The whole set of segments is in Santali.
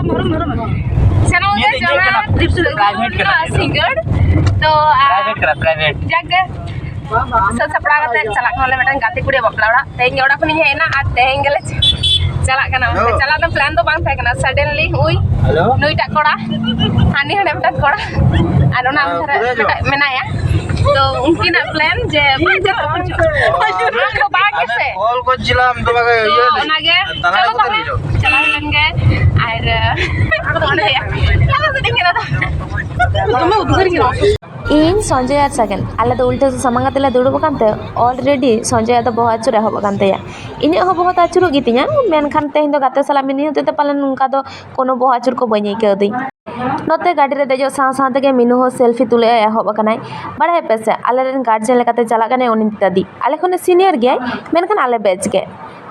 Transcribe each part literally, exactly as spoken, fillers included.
ᱥᱮᱱᱚᱜ ᱱᱤᱭᱟᱹ ᱫᱚ ᱤᱭᱟᱹ ᱠᱟᱱᱟ, ᱡᱚᱢᱟ ᱛᱨᱤᱯᱥᱩᱞ private ᱠᱟᱱᱟ᱾ ᱥᱤᱸᱜᱟᱹᱲ᱾ ᱛᱚ, ᱟᱨ ᱯᱨᱟᱭᱵᱷᱮᱴ ᱠᱟᱱᱟ, ᱯᱨᱟᱭᱵᱷᱮᱴ᱾ ᱡᱟᱠ ᱜᱮ, ᱥᱟᱹᱛ ᱥᱟᱯᱲᱟᱣ ᱠᱟᱛᱮ ᱪᱟᱞᱟᱜ ᱠᱟᱱᱟᱞᱮ ᱢᱤᱫᱴᱟᱝ ᱜᱟᱛᱮ ᱠᱩᱲᱤᱭᱟᱜ ᱵᱟᱯᱞᱟ ᱚᱲᱟᱜ᱾ ᱛᱮᱦᱮᱧ ᱜᱮ ᱚᱲᱟᱜ ᱠᱷᱚᱱᱤᱧ ᱦᱮᱡ ᱮᱱᱟ ᱟᱨ ᱛᱮᱦᱮᱧ ᱜᱮᱞᱮ ᱪᱟᱞᱟᱜ ᱠᱟᱱᱟ᱾ ᱦᱮᱞᱳ᱾ ᱪᱟᱞᱟᱜ ᱫᱚ plan ᱫᱚ ᱵᱟᱝ ᱛᱟᱦᱮᱸ ᱠᱟᱱᱟ, suddenly ᱩᱭ ᱦᱮᱞᱳ᱾ ᱱᱩᱭᱴᱟᱜ ᱠᱚᱲᱟ, ᱦᱟᱹᱱᱤ ᱦᱟᱸᱰᱮ ᱢᱤᱫᱴᱟᱝ ᱠᱚᱲᱟ, ᱟᱨ ᱚᱱᱟ ᱦᱮᱸ, ᱫᱷᱟᱨᱮ ᱯᱩᱨᱟᱹ ᱦᱤᱡᱩᱜ᱾ ᱢᱤᱫᱴᱟᱝ ᱢᱮᱱᱟᱭᱟ᱾ ᱛᱚ, ᱩᱱᱠᱤᱱᱟᱜ plan ᱡᱮ ᱵᱟᱝ ᱪᱟᱞᱟᱜ ᱵᱟᱝ ᱪᱟᱞᱟᱜ᱾ ᱟᱢ ᱫᱚ ᱵᱟᱝ ᱜᱮᱥᱮ? ᱠᱚᱞ ᱠᱚ ᱡᱤᱞᱟᱢ ᱫᱚ ᱵᱟᱝ ᱛᱚ, ᱤᱭᱟᱹ ᱚᱱᱟᱜᱮ ᱛᱟᱞᱟ ᱪᱚᱞᱚ ᱠᱚᱛᱮ ᱛᱟᱦᱚᱞᱮ ᱦᱤᱡᱩᱜ᱾ ᱪᱟᱞᱟᱣ ᱞᱮᱱ ᱜᱮ᱾ ᱟᱨ ᱞᱟᱦᱟ ᱥᱮᱫ ᱤᱧ ᱧᱮᱞ ᱮᱫᱟ᱾ ᱫᱚᱢᱮ ᱩᱫᱽᱜᱟᱹᱨ ᱠᱟᱱᱟ᱾ ᱤᱧ, ᱥᱚᱧᱡᱚᱭ ᱟᱨ ᱥᱟᱜᱮᱱ, ᱟᱞᱮ ᱫᱚ ᱩᱞᱴᱟᱹ ᱥᱮᱫ ᱥᱟᱢᱟᱝ ᱠᱟᱛᱮ ᱞᱮ ᱫᱩᱲᱩᱵ ᱟᱠᱟᱱ ᱛᱮ, already ᱥᱚᱧᱡᱚᱭᱟᱜ ᱫᱚ ᱵᱚᱦᱚᱜ ᱟᱹᱪᱩᱨ ᱮᱦᱚᱵ ᱟᱠᱟᱱ ᱛᱟᱭᱟ᱾ ᱤᱧᱟᱹᱜ ᱦᱚᱸ ᱵᱚᱦᱚᱜ ᱫᱚ ᱟᱹᱪᱩᱨᱚᱜ ᱜᱮᱛᱤᱧᱟ, ᱢᱮᱱᱠᱷᱟᱱ ᱛᱮᱦᱮᱧ ᱫᱚ ᱜᱟᱛᱮ ᱥᱟᱞᱟᱜ ᱢᱤᱱᱟᱹᱧ ᱦᱚᱛᱮᱡ ᱛᱮ ᱯᱟᱞᱮᱱ ᱱᱚᱝᱠᱟ ᱫᱚ ᱠᱳᱱᱳ ᱵᱚᱦᱚᱜ ᱟᱹᱪᱩᱨ ᱠᱚ ᱵᱟᱹᱧ ᱟᱹᱭᱠᱟᱹᱣ ᱫᱟᱹᱧ᱾ ᱱᱚᱛᱮ ᱜᱟᱹᱰᱤ ᱨᱮ ᱫᱮᱡᱚᱜ ᱥᱟᱶ ᱥᱟᱶ ᱛᱮᱜᱮ ᱢᱤᱱᱩ ᱦᱚᱸ selfie ᱛᱩᱞᱟᱹᱣ ᱮ ᱮᱦᱚᱵ ᱟᱠᱟᱱᱟᱭ᱾ ᱵᱟᱲᱟᱭ ᱯᱮ ᱥᱮ, ᱟᱞᱮ ᱨᱮᱱ guardian ᱞᱮᱠᱟᱛᱮ ᱪᱟᱞᱟᱜ ᱠᱟᱱᱟᱭ ᱩᱱᱤ ᱫᱟᱫᱤ, ᱟᱞᱮ ᱠᱷᱚᱱᱮ senior ᱜᱮᱭᱟᱭ, ᱢᱮᱱᱠᱷᱟᱱ ᱟᱞᱮ batch ᱜᱮ᱾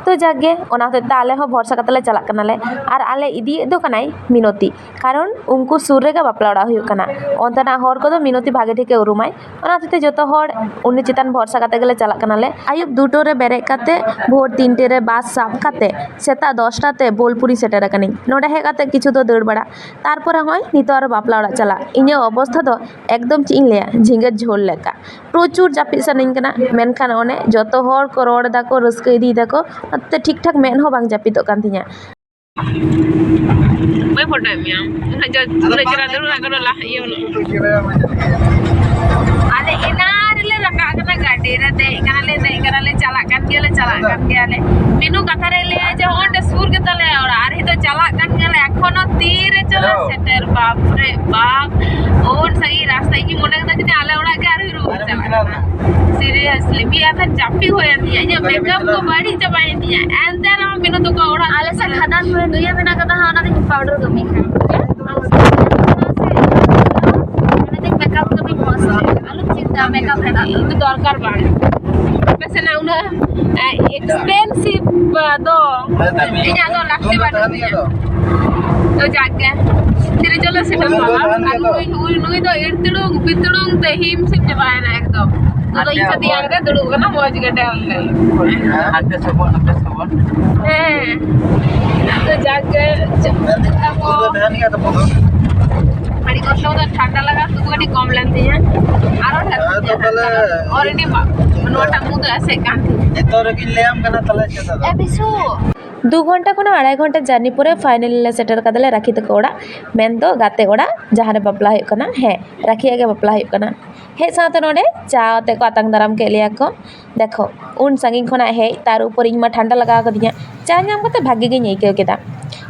ᱛᱚ ᱡᱟᱠ ᱜᱮ, ᱚᱱᱟ ᱦᱚᱛᱮᱡ ᱛᱮ ᱟᱞᱮ ᱦᱚᱸ ᱵᱷᱚᱨᱥᱟ ᱠᱟᱛᱮ ᱞᱮ ᱪᱟᱞᱟᱜ ᱠᱟᱱᱟᱞᱮ᱾ ᱟᱨ ᱟᱞᱮ ᱤᱫᱤᱭᱮᱫ ᱫᱚ ᱠᱟᱱᱟᱭ ᱢᱤᱱᱚᱛᱤ, ᱠᱟᱨᱚᱱ ᱩᱱᱠᱩ ᱥᱩᱨ ᱨᱮᱜᱮ ᱵᱟᱯᱞᱟ ᱚᱲᱟᱜ ᱦᱩᱭᱩᱜ ᱠᱟᱱᱟ᱾ ᱚᱱᱛᱮᱱᱟᱜ ᱦᱚᱨ ᱠᱚᱫᱚ ᱢᱤᱱᱚᱛᱤ ᱵᱷᱟᱜᱮ ᱴᱷᱤᱠᱮ ᱩᱨᱩᱢᱟᱭ, ᱚᱱᱟ ᱦᱚᱛᱮᱡ ᱛᱮ ᱡᱚᱛᱚ ᱦᱚᱲ ᱩᱱᱤ ᱪᱮᱛᱟᱱ ᱵᱷᱚᱨᱥᱟ ᱠᱟᱛᱮ ᱜᱮᱞᱮ ᱪᱟᱞᱟᱜ ᱠᱟᱱᱟᱞᱮ᱾ ᱟᱹᱭᱩᱵ ᱫᱩᱴᱳ ᱨᱮ ᱵᱮᱨᱮᱫ ᱠᱟᱛᱮ ᱵᱷᱳᱨ ᱛᱤᱱᱴᱮ ᱨᱮ ᱵᱟᱥ ᱥᱟᱵ ᱠᱟᱛᱮ ᱥᱮᱛᱟᱜ ᱫᱚᱥᱴᱟ ᱛᱮ ᱵᱳᱞᱯᱩᱨᱤ ᱥᱮᱴᱮᱨ ᱟᱠᱟᱱᱟᱹᱧ᱾ ᱱᱚᱰᱮ ᱦᱮᱡ ᱠᱟᱛᱮ ᱠᱤᱪᱷᱩ ᱫᱚ ᱫᱟᱹᱲ ᱵᱟᱲᱟ, ᱛᱟᱨᱯᱚᱨᱮ ᱦᱚᱸᱜᱼᱚᱭ ᱱᱤᱛᱚᱜ ᱟᱨᱚ ᱵᱟᱯᱞᱟ ᱚᱲᱟᱜ ᱪᱟᱞᱟᱜ᱾ ᱤᱧᱟᱹᱜ ᱚᱵᱚᱥᱛᱷᱟ ᱫᱚ ᱮᱠᱫᱚᱢ, ᱪᱮᱫ ᱤᱧ ᱞᱟᱹᱭᱟ, ᱡᱷᱤᱸᱜᱟᱹ ᱡᱷᱳᱞ ᱞᱮᱠᱟ᱾ ᱯᱨᱚᱪᱩᱨ ᱡᱟᱹᱯᱤᱫ ᱥᱟᱱᱟᱧ ᱠᱟᱱᱟ, ᱢᱮᱱᱠᱷᱟᱱ ᱚᱱᱮ ᱡᱚᱛᱚ ᱦᱚᱲ ᱠᱚ ᱨᱚᱲ ᱮᱫᱟ ᱠᱚ, ᱨᱟᱹᱥᱠᱟᱹ ᱤᱫᱤᱭ ᱫᱟᱠᱚ, ᱚᱱᱟᱛᱮ ᱴᱷᱤᱠ ᱴᱷᱟᱠ ᱢᱮᱫ ᱦᱚᱸ ᱵᱟᱝ ᱡᱟᱹᱯᱤᱫᱚᱜ ᱠᱟᱱ ᱛᱤᱧᱟᱹ᱾ ᱵᱟᱹᱧ ᱯᱷᱳᱴᱳᱭᱮᱫ ᱢᱮᱭᱟ᱾ ᱩᱱᱟᱹᱜ ᱡᱳᱨ, ᱩᱱᱟᱹᱜ ᱪᱮᱦᱨᱟ ᱫᱩᱲᱩᱵ ᱚᱲᱟᱜ ᱠᱚᱨᱮ ᱞᱟᱦᱟ ᱤᱭᱟᱹ ᱵᱟᱹᱱᱩᱜ᱾ ᱟᱞᱮ ᱮᱱᱟᱝ ᱨᱮᱞᱮ ᱨᱟᱠᱟᱵ ᱠᱟᱱᱟ, ᱜᱟᱹᱰᱤ ᱨᱮ ᱫᱮᱡ ᱠᱟᱱᱟᱞᱮ, ᱫᱮᱡ ᱠᱟᱱᱟᱞᱮ, ᱪᱟᱞᱟᱜ ᱠᱟᱱ ᱜᱮᱭᱟᱞᱮ, ᱪᱟᱞᱟᱜ ᱠᱟᱱ ᱜᱮᱭᱟᱞᱮ᱾ ᱢᱤᱱᱩ ᱠᱟᱛᱷᱟ ᱨᱮ ᱞᱟᱹᱭᱟ ᱡᱮ, "ᱚᱸᱰᱮ ᱥᱩᱨ ᱜᱮᱛᱟᱞᱮ ᱚᱲᱟᱜ", ᱟᱨ ᱱᱤᱛᱚᱜ ᱪᱟᱞᱟᱜ ᱠᱟᱱ ᱜᱮᱭᱟᱞᱮ, ᱮᱠᱷᱚᱱᱳ ᱛᱤᱨᱮ ᱪᱚᱞᱮ ᱦᱮᱞᱳ᱾ ᱥᱮᱴᱮᱨ, ᱵᱟᱯ ᱨᱮ ᱵᱟᱯ, ᱩᱱ ᱥᱟᱺᱜᱤᱧ ᱨᱟᱥᱛᱟ᱾ ᱤᱧ ᱢᱚᱱᱮ ᱠᱮᱫᱟ ᱡᱟᱹᱱᱤᱡ ᱟᱞᱮ ᱚᱲᱟᱜ ᱜᱮ ᱟᱨ ᱦᱩᱭᱩᱜ ᱪᱟᱞᱟᱜ ᱠᱟᱱᱟ᱾ Seriously, ᱵᱤᱭᱟ ᱛᱷᱟᱱ ᱪᱟᱯᱤ ᱦᱩᱭᱮᱱ ᱛᱤᱧᱟ, ᱤᱧᱟᱹᱜ ᱢᱮᱠᱟᱯ ᱠᱚ ᱵᱟᱹᱲᱤᱡ ᱪᱟᱵᱟᱭᱮᱱ ᱛᱤᱧᱟ᱾ ᱮᱱᱛᱮ ᱨᱮᱦᱚᱸ ᱢᱤᱱᱩ ᱛᱟᱠᱚ ᱚᱲᱟᱜ ᱟᱞᱮ ᱥᱮᱫ ᱠᱷᱟᱫᱟᱱ ᱠᱚᱨᱮ ᱱᱩᱭᱟᱹ ᱢᱮᱱᱟᱜ ᱠᱟᱫᱟ, ᱦᱟᱸᱜ ᱚᱱᱟ ᱛᱮᱜᱮ ᱯᱟᱣᱰᱟᱨ ᱠᱟᱹᱢᱤ ᱠᱟᱱᱟ᱾ ᱚᱱᱟ ᱛᱮᱜᱮ ᱢᱮᱠᱟᱯ ᱠᱟᱹᱢᱤ ᱢᱚᱡᱽ ᱛᱮ᱾ ᱟᱞᱚᱢ ᱪᱤᱱᱛᱟᱹ, ᱢᱮᱠᱟᱯ ᱨᱮᱱᱟᱜ ᱫᱚ ᱫᱚᱨᱠᱟᱨ ᱵᱟᱝ᱾ ᱟᱯᱮ ᱥᱮᱱᱟᱜ ᱩᱱᱟᱹᱜ, ᱮ, expensive ᱫᱚ ᱤᱧᱟᱹᱜ ᱫᱚ ᱞᱟᱹᱠᱛᱤ ᱵᱟᱹᱱᱩᱜ ᱛᱤᱧᱟ᱾ ᱛᱚ ᱡᱟᱠ ᱜᱮ, ᱛᱤᱨᱮ ᱪᱚᱞᱮ ᱥᱮᱴᱮᱨ ᱠᱚᱜᱼᱟ᱾ ᱟᱨ ᱱᱩᱭ, ᱱᱩᱭ, ᱱᱩᱭ ᱫᱚ ᱤᱲᱛᱤᱲᱩᱝ ᱵᱤᱛᱲᱩᱝ ᱛᱮ ᱦᱤᱢ ᱥᱤᱢ ᱪᱟᱵᱟᱭᱮᱱᱟ ᱮᱠᱫᱚᱢ᱾ ᱱᱤᱛᱚᱜ ᱫᱚ ᱤᱧ ᱥᱟᱛᱮ ᱤᱭᱟᱹ ᱨᱮᱜᱮ ᱫᱩᱲᱩᱵ ᱠᱟᱱᱟ, ᱢᱚᱡᱽ ᱜᱮ ᱰᱮᱢ ᱨᱮ᱾ ᱦᱟᱱᱛᱮ ᱥᱚᱵᱚᱱ, ᱱᱚᱛᱮ ᱥᱚᱵᱚᱱ᱾ ᱦᱮᱸ᱾ ᱛᱚ ᱡᱟᱠ ᱜᱮ, ᱪᱮᱫ ᱠᱚ ᱢᱮᱛᱟᱜᱼᱟ, ᱟᱹᱰᱤ ᱠᱚᱥᱴᱚ ᱠᱟᱛᱮ ᱴᱷᱟᱱᱰᱟ ᱞᱟᱜᱟᱣ ᱛᱩᱵᱩ ᱟᱹᱰᱤ ᱠᱚᱢ ᱞᱮᱱ ᱛᱤᱧᱟ᱾ ᱟᱨᱚ ᱰᱷᱮᱨ ᱦᱮᱸ, ᱛᱚ ᱛᱟᱦᱞᱮ already ᱱᱚᱣᱟᱴᱟᱜ ᱢᱩ ᱫᱚ ᱮᱥᱮᱫ ᱠᱟᱱ ᱛᱤᱧᱟ᱾ ᱱᱤᱛᱚᱜ ᱨᱮᱜᱤᱧ ᱞᱟᱹᱭᱟᱢ ᱠᱟᱱᱟ, ᱛᱟᱦᱞᱮ ᱪᱮᱫ ᱟᱫᱚ? ᱮ ᱵᱤᱥᱩ᱾ ᱫᱩ ᱜᱷᱚᱱᱴᱟ ᱠᱷᱚᱱᱟᱜ ᱟᱲᱟᱭ ᱜᱷᱚᱱᱴᱟ journey ᱯᱚᱨᱮ finally ᱞᱮ ᱥᱮᱴᱮᱨ ᱠᱟᱫᱟᱞᱮ ᱨᱟᱠᱷᱤ ᱛᱟᱠᱚ ᱚᱲᱟᱜ, ᱢᱮᱱᱫᱚ ᱜᱟᱛᱮ ᱚᱲᱟᱜ, ᱡᱟᱦᱟᱸ ᱨᱮ ᱵᱟᱯᱞᱟ ᱦᱩᱭᱩᱜ ᱠᱟᱱᱟ᱾ ᱦᱮᱸ, ᱨᱟᱠᱷᱤᱭᱟᱜ ᱜᱮ ᱵᱟᱯᱞᱟ ᱦᱩᱭᱩᱜ ᱠᱟᱱᱟ᱾ ᱦᱮᱡ ᱥᱟᱶᱛᱮ ᱱᱚᱰᱮ ᱪᱟ ᱟᱛᱮ ᱠᱚ ᱟᱛᱟᱝ ᱫᱟᱨᱟᱢ ᱠᱮᱫ ᱞᱮᱭᱟ ᱠᱚ᱾ ᱫᱮᱠᱷᱚ, ᱩᱱ ᱥᱟᱺᱜᱤᱧ ᱠᱷᱚᱱᱟᱜ ᱦᱮᱡ, ᱛᱟᱨ ᱩᱯᱚᱨ ᱤᱧ ᱢᱟ ᱴᱷᱟᱱᱰᱟ ᱞᱟᱜᱟᱣ ᱠᱟᱫᱤᱧᱟ᱾ ᱪᱟ ᱧᱟᱢ ᱠᱟᱛᱮ ᱵᱷᱟᱜᱮ ᱜᱤᱧ ᱟᱹᱭᱠᱟᱹᱣ ᱠᱮᱫᱟ᱾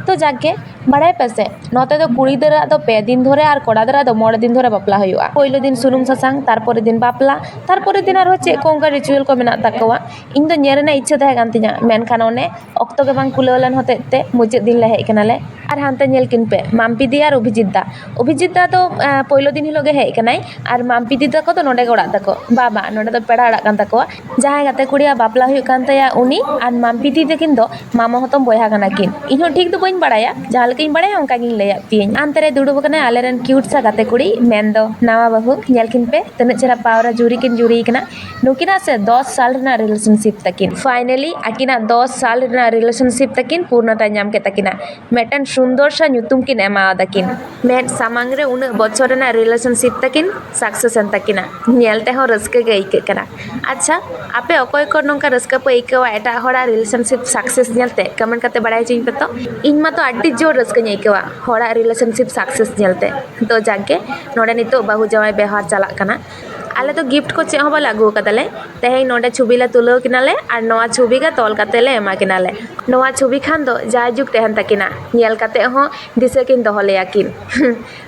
ᱛᱚ ᱡᱟᱠ ᱜᱮ, ᱵᱟᱲᱟᱭ ᱯᱮ ᱥᱮ, ᱱᱚᱛᱮ ᱫᱚ ᱠᱩᱲᱤ ᱜᱤᱫᱽᱨᱟᱹᱣᱟᱜ ᱫᱚ ᱯᱮ ᱫᱤᱱ ᱫᱷᱚᱨᱮ ᱟᱨ ᱠᱚᱲᱟ ᱜᱤᱫᱽᱨᱟᱹᱣᱟᱜ ᱫᱚ ᱢᱚᱬᱮ ᱫᱤᱱ ᱫᱷᱚᱨᱮ ᱵᱟᱯᱞᱟ ᱦᱩᱭᱩᱜᱼᱟ᱾ ᱯᱳᱭᱞᱳ ᱫᱤᱱ ᱥᱩᱱᱩᱢ ᱥᱟᱥᱟᱝ, ᱛᱟᱨᱯᱚᱨᱮ ᱫᱤᱱ ᱵᱟᱯᱞᱟ, ᱛᱟᱨᱯᱚᱨᱮ ᱫᱤᱱ ᱟᱨᱦᱚᱸ ᱪᱮᱫ ᱠᱚ ᱚᱱᱠᱟ ritual ᱠᱚ ᱢᱮᱱᱟᱜ ᱛᱟᱠᱚᱣᱟ᱾ ᱤᱧ ᱫᱚ ᱧᱮᱞ ᱨᱮᱱᱟᱜ ᱤᱪᱪᱷᱟᱹ ᱛᱟᱦᱮᱸ ᱠᱟᱱ ᱛᱤᱧᱟ, ᱢᱮᱱᱠᱷᱟᱱ ᱚᱱᱮ ᱚᱠᱛᱚ ᱜᱮ ᱵᱟᱝ ᱠᱩᱞᱟᱹᱣ ᱞᱮᱱ ᱦᱚᱛᱮᱡ ᱛᱮ ᱢᱩᱪᱟᱹᱫ ᱫᱤᱱ ᱞᱮ ᱦᱮᱡ ᱠᱟᱱᱟᱞᱮ᱾ ᱟᱨ ᱦᱟᱱᱛᱮ ᱧᱮᱞ ᱠᱤᱱ ᱯᱮ, ᱢᱟᱢᱯᱤ ᱫᱤ ᱟᱨ ᱚᱵᱷᱤᱡᱤᱛ ᱫᱟ᱾ ᱚᱵᱷᱤᱡᱤᱛ ᱫᱟ ᱫᱚ, ᱮᱸ, ᱯᱳᱭᱞᱳ ᱫᱤᱱ ᱦᱤᱞᱳᱜ ᱜᱮ ᱦᱮᱡ ᱠᱟᱱᱟᱭ, ᱟᱨ ᱢᱟᱢᱯᱤ ᱫᱤ ᱛᱟᱠᱚ ᱫᱚ ᱱᱚᱰᱮ ᱜᱮ ᱚᱲᱟᱜ ᱛᱟᱠᱚ᱾ ᱵᱟ, ᱵᱟ, ᱱᱚᱰᱮ ᱫᱚ ᱯᱮᱲᱟ ᱚᱲᱟᱜ ᱠᱟᱱ ᱛᱟᱠᱚᱣᱟ᱾ ᱡᱟᱦᱟᱸᱭ ᱜᱟᱛᱮ ᱠᱩᱲᱤᱭᱟᱜ ᱵᱟᱯᱞᱟ ᱦᱩᱭᱩᱜ ᱠᱟᱱ ᱛᱟᱭᱟ, ᱩᱱᱤ ᱟᱨ ᱢᱟᱢᱯᱤ ᱫᱤ ᱛᱟᱹᱠᱤᱱ ᱫᱚ ᱢᱟᱢᱟ ᱦᱚᱛᱚᱢ ᱵᱚᱭᱦᱟ ᱠᱟᱱᱟ ᱠᱤᱱ᱾ ᱤᱧ ᱦᱚᱸ ᱴᱷᱤᱠ ᱫᱚ ᱵᱟᱹᱧ ᱵᱟᱲᱟᱭᱟ, ᱡᱟᱦᱟᱸ ᱞᱮᱠᱟᱧ ᱵᱟᱲᱟᱭᱟ ᱚᱱᱠᱟ ᱜᱤᱧ ᱞᱟᱹᱭᱟᱫ ᱯᱮᱭᱟᱹᱧ᱾ ᱦᱟᱱᱛᱮ ᱨᱮ ᱫᱩᱲᱩᱵ ᱟᱠᱟᱱᱟᱭ ᱟᱞᱮᱨᱮᱱ cute ᱥᱟ ᱜᱟᱛᱮ ᱠᱩᱲᱤ, ᱢᱮᱱᱫᱚ ᱱᱟᱣᱟ ᱵᱟᱹᱦᱩ᱾ ᱧᱮᱞ ᱠᱤᱱ ᱯᱮ, ᱛᱤᱱᱟᱹᱜ ᱪᱮᱦᱨᱟ ᱯᱟᱣᱨᱟ ᱡᱩᱨᱤ ᱠᱤᱱ ᱡᱩᱨᱤ ᱠᱟᱱᱟ᱾ ᱱᱩᱠᱤᱱᱟᱜ ᱥᱮ ᱫᱚᱥ ᱥᱟᱞ ᱨᱮᱱᱟᱜ relationship ᱛᱟᱹᱠᱤᱱ᱾ Finally ᱟᱹᱠᱤᱱᱟᱜ ᱫᱚᱥ ᱥᱟᱞ ᱨᱮᱱᱟᱜ relationship ᱛᱟᱹᱠᱤᱱ ᱯᱩᱨᱱᱚᱛᱟᱭ ᱧᱟᱢ ᱠᱮᱫ ᱛᱟᱹᱠᱤᱱᱟ᱾ ᱢᱤᱫᱴᱮᱱ ᱥᱩᱱᱫᱚᱨ ᱥᱟ ᱧᱩᱛᱩᱢ ᱠᱤᱱ ᱮᱢᱟᱣᱟᱫᱟ ᱠᱤᱱ᱾ ᱢᱮᱫ ᱥᱟᱢᱟᱝ ᱨᱮ ᱩᱱᱟᱹᱜ ᱵᱚᱪᱷᱚᱨ ᱨᱮᱱᱟᱜ relationship ᱛᱟᱹᱠᱤᱱ success ᱮᱱ ᱛᱟᱹᱠᱤᱱᱟ᱾ ᱧᱮᱞ ᱛᱮᱦᱚᱸ ᱨᱟᱹᱥᱠᱟᱹ ᱜᱮ ᱟᱹᱭᱠᱟᱹᱜ ᱠᱟᱱᱟ᱾ ᱟᱪᱪᱷᱟ, ᱟᱯᱮ ᱚᱠᱚᱭ ᱠᱚ ᱱᱚᱝᱠᱟ ᱨᱟᱹᱥᱠᱟᱹ ᱯᱮ ᱟᱹᱭᱠᱟᱹᱣᱟ ᱮᱴᱟᱜ ᱦᱚᱲᱟᱜ relationship success ᱧᱮᱞᱛᱮ? Comment ᱠᱟᱛᱮ ᱵᱟᱲᱟᱭ ᱦᱚᱪᱚᱧ ᱯᱮ ᱛᱚ᱾ ᱤᱧ ᱢᱟᱛᱚ ᱟᱹᱰᱤ ᱡᱳᱨ ᱨᱟᱹᱥᱠᱟᱹᱧ ᱟᱹᱭᱠᱟᱹᱣᱟ ᱦᱚᱲᱟᱜ relationship success ᱧᱮᱞᱛᱮ᱾ ᱛᱚ ᱡᱟᱠ ᱜᱮ, ᱱᱚᱰᱮ ᱱᱤᱛᱚᱜ ᱵᱟᱹᱦᱩ ᱡᱟᱶᱟᱭ ᱵᱮᱣᱦᱟᱨ ᱪᱟᱞᱟᱜ ᱠᱟᱱᱟ᱾ ᱟᱞᱮ ᱫᱚ gift ᱠᱚ ᱪᱮᱫ ᱦᱚᱸ ᱵᱟᱞᱮ ᱟᱹᱜᱩ ᱟᱠᱟᱫᱟᱞᱮ᱾ ᱛᱮᱦᱮᱧ ᱱᱚᱰᱮ ᱪᱷᱚᱵᱤ ᱞᱮ ᱛᱩᱞᱟᱹᱣ ᱠᱤᱱᱟᱞᱮ ᱟᱨ ᱱᱚᱣᱟ ᱪᱷᱚᱵᱤ ᱜᱮ ᱛᱚᱞ ᱠᱟᱛᱮ ᱞᱮ ᱮᱢᱟ ᱠᱤᱱᱟᱞᱮ᱾ ᱱᱚᱣᱟ ᱪᱷᱚᱵᱤ ᱠᱷᱟᱱ ᱫᱚ ᱡᱟᱭᱡᱩᱜᱽ ᱛᱟᱦᱮᱱ ᱛᱟᱹᱠᱤᱱᱟ, ᱧᱮᱞ ᱠᱟᱛᱮ ᱦᱚᱸ ᱫᱤᱥᱟᱹ ᱠᱤᱱ ᱫᱚᱦᱚ ᱞᱮᱭᱟ ᱠᱤᱱ᱾